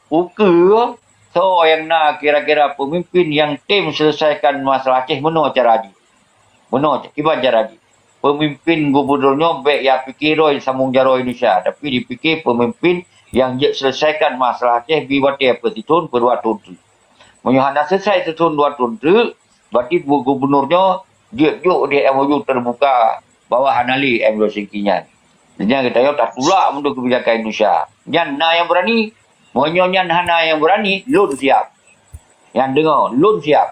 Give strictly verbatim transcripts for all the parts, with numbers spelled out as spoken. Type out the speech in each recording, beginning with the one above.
Ukeue soe nyang na kira-kira peumimpin nyang tem selesaikan masalah Aceh meunoe cara jih. Meunoe kiban cara jih. Peumimpin gubunur nyoe bék ya pike droe sambong jaroe Indonesia, tapi dipike peumimpin nyang jeuet selesaikan masalah Aceh bi watée peusithon peudua thon teuk. Meunyoe hana selesai sithon dua thon teuk, berarti gubunur nyoe jeuet jok di M O U terbuka bahwa hana lé M O U Helsinki nyan. Nyan geutanyoe tatulak mandum kebijakan Indonesia. Nyan na nyang berani. Meunyoe nyan hana nyang berani, lôn siap. Nyang deungoe, lôn siap.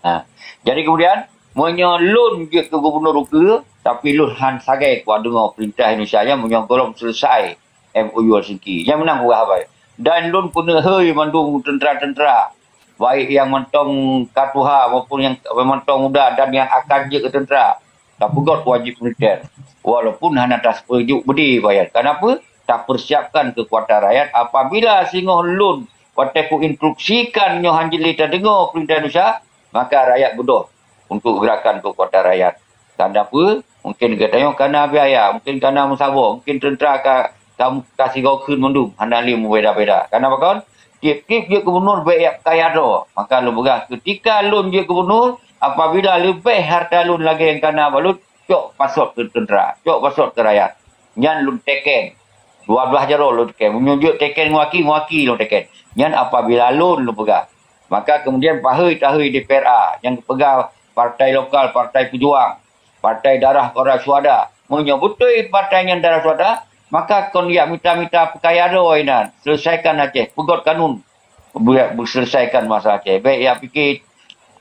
Ha. Jadi kemudian, meunyoe lôn jeuet keu gubunur ukeue, tapi lôn han sagai kuat deungoe peurintah Indonesia nyan meunyoe gohlom selesai M O U Helsinki. Nyan meunan peugah haba. Dan lôn peuneuhôi mandum tentera-tentera, baik nyang mantong ka tuha maupun nyang mantong muda dan nyang akan jeuet keu tentera, tapeugot wajib militer. Walaupun hana taseupeujuk beudé bayar. Kenapa? Tapersiapkan kekuatan rakyat apabila singoh lôn watée kuinstruksikan nyoe han jeuet lé tadeungoe peurintah Indonesia, maka rakyat beudôh untuk gerakan kekuatan rakyat. Karena apa? Mungkin geutanyoe kana biaya, mungkin kana meusaboh, mungkin tentera ka, ka, ka sigoe kheun mandum, hana lé meubeda-beda. Karena pakon? Tiep-tiep jeuet gubunur bék jak kaya droe. Maka lôn peugah, ketika lôn jeuet gubunur, apabila leubeh harta lôn lagée nyang kana bak lôn, cok pasot keu tentera, cok pasot keu rakyat. Nyan lôn teken. Dua blaih jaroe lôn teken. Meunyoe jeuet teken ngon aki, ngon aki lôn teken. Nyan apabila lôn, lôn peugah. Maka kemudian pahôi tahôi D P R A nyang geupeugah partai lokal, partai pejuang, partai darah para syuhada. Meunyoe beutôi partai nyan darah syuhada, maka kon jak mita-mita peukaya droe inan, selesaikan Aceh, peugot kanun, beu-, beuselesaikan masalah Aceh. Bék jak pike,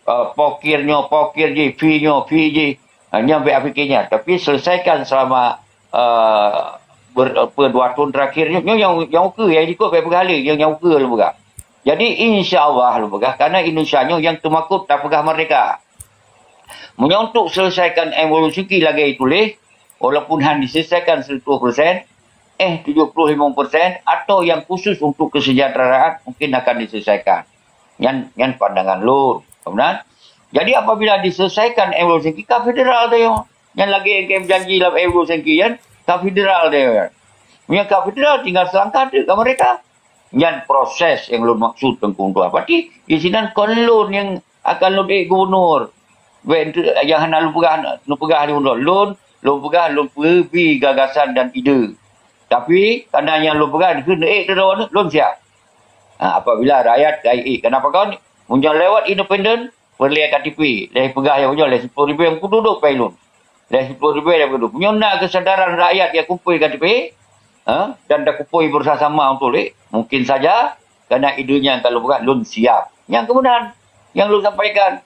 eh, pokir nyoe, pokir jih, fee nyoe, fee jih. Ha, nyan bék jak pike nyan. Tapi selesaikan selama, eh, ber-, apa, dua thon terakhir nyoe, nyoe nyang, nyang ukeue, nyang jikot bék peugah lé, nyang, nyang ukeue lôn peugah. Jadi, insya Allah lôn peugah, karena Indonesia nyoe nyang teumakot tapeugah merdeka. Meunyoe untuk selesaikan M O U Helsinki lagée tuléh, walaupun han diselesaikan seratus persen, eh, tujuh puluh lima persen, atau yang khusus untuk kesejahteraan mungkin akan diselesaikan. Nyan, nyan pandangan lôn. Kemudian, jadi apabila diselesaikan M O U Helsinki, ka federal tanyoe. Nyan lagée nyang janji lam M O U Helsinki nyan, ka federal tanyoe. Meunyoe ka federal, tinggal selangkah teuk ka merdeka. Nyan proses nyang lôn maksud Teungku Tuan. Berarti di sinan kon lôn nyang akan lôn ék gubunur. Bék ente-, nyang hana lôn peugah, lôn peugah di ulôn. Lôn, lôn peugah lôn peubri gagasan dan ide. Tapi, karena nyang lôn peugah, kheun ék teuh droe, lôn siap. Ha, apabila rakyat ka ék, kenapa kon? Meunyoe lewat independen, peureulée K T P, lé peugah nyang meunyoe lé siploh ribée meukeududuk pai lôn. Lé siploh ribée lé meukeududuk. Meunyoe na keusadaran rakyat nyang kumpôi K T P, ha, dan takumpôi beurasama untuk lé, mungkin saja karena ide nyan ka lôn peugah, lôn siap. Nyang keumudian, nyang lôn sampaikan,